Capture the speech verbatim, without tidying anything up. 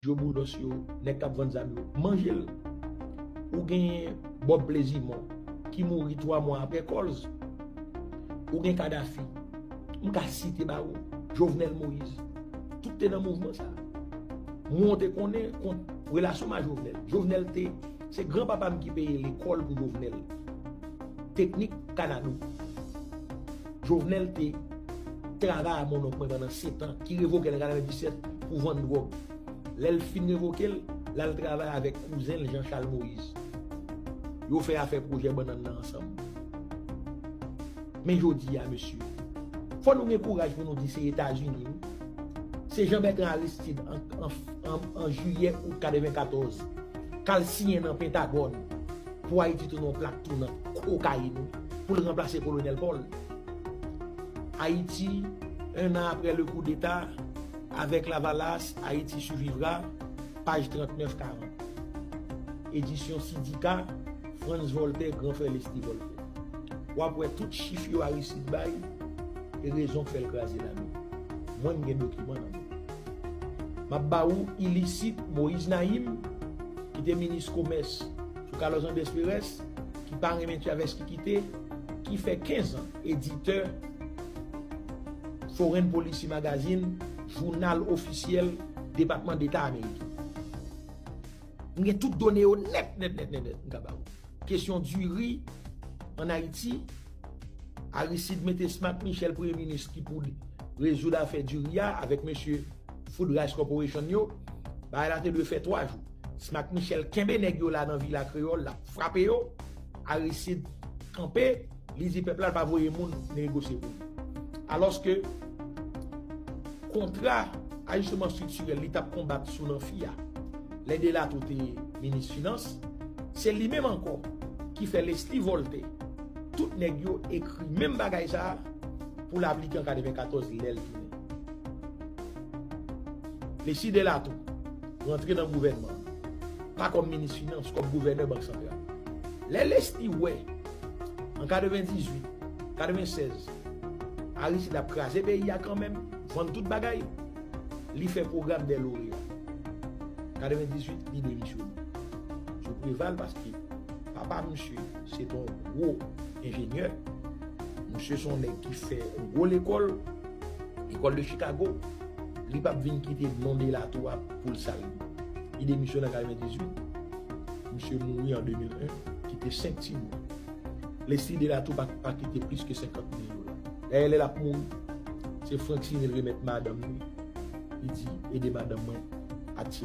Joe Boulos yo, nèg k ap vann zam yo, manje l. Ou gen Bob Plezimon ki mouri twa mwa apre Coles. Ou gen Kadhafi. M ka site ba ou Jovenel Moïse. Tout te nan mouvman sa. Mwen te konnen kont relasyon m a Jovenel. Jovenel te, se granpapa m ki peye lekòl pou Jovenel. Teknik Kanado. Jovenel te travay a mononk mwen pandan sèt an, ki revoke l an katrevenndisèt pou vann dwòg. Lè l fin revoke l, l al travay avèk kouzen l Jean Charles Moïse. Yo fè afè pwojè bannann nan ansanm. Men jodi a, mesye, fò nou gen kouraj pou nou di se Etazini, wi. Se Jean Bertrand Aristide an, an, an, an jiyè, out katrevenkatòz, k al siyen nan Pentagòn pou Ayiti tounen yon plak tounan kokayin, wi, pou l ranplase Kolonèl Paul. Haïti, un an après le coup d'État, avec Lavalas, Haïti survivra, paj trannèf karant. Edisyon Sidika, Frantz Voltaire, gran frè Leslie Voltaire. W ap wè tout chif yo Aristide bay, e rezon k fè l kraze lame. Mwen, m gen dokiman nan men m. M ap ba ou ilisit Moïse Naïm, ki te minis komès sou Carlos Andrés Pérez, ki pa renmen Chavez ki kite, ki fè kenz an editè Foreign Policy Magazine, jounal ofisyèl Depatman Deta Ameriken. M gen tout done yo nèt, nèt, nèt, nèt, nèt, m ka ba ou. Kesyon diri ann Ayiti, Aristide mete Smack Michel premye minis ki pou rezoud afè diri a avèk mesye Food Rice Corporation yo. Bagay la te dwe fè twa jou. Smack Michel kenbe nèg yo la nan Vila Kreyòl, l ap frape yo. Aristide kanpe, li di pèp la l pa voye moun negosye pou li. Alòske kontra ajisteman estriktirèl li t ap konbat sou Lanfi a, lè Delatou te minis finans, se li menm ankò ki fè Leslie Voltaire, tout nèg yo ekri menm bagay sa a pou l aplike an katrevenkatòz lè l tounen. Leslie Delatou rantre nan gouvènman an, pa kòm minis finans, kòm gouvènè Bank Santral. Lè Leslie wè, an katrevendizuit, katrevensèz, Aristide ap kraze peyi a kanmenm, vann tout bagay, li fè pwogram dè loreya. Katrevendizuit, li demisyone sou Preval, paske papa misye se t yon gwo enjenyè. Misye se yon nèg ki fè yon gwo lekòl, lekòl de Chicago. Li p ap vin kite non Delatou a pou l sal li. Li demisyone an katrevendizuit. Misye mouri an de mil en, kite senk timoun. Leslie Delatou pa, pa kite plis ke senkant mil dola. Dayè, lè l ap mouri, se Franck Siné l remèt madanm li. Li di, ede madanm mwen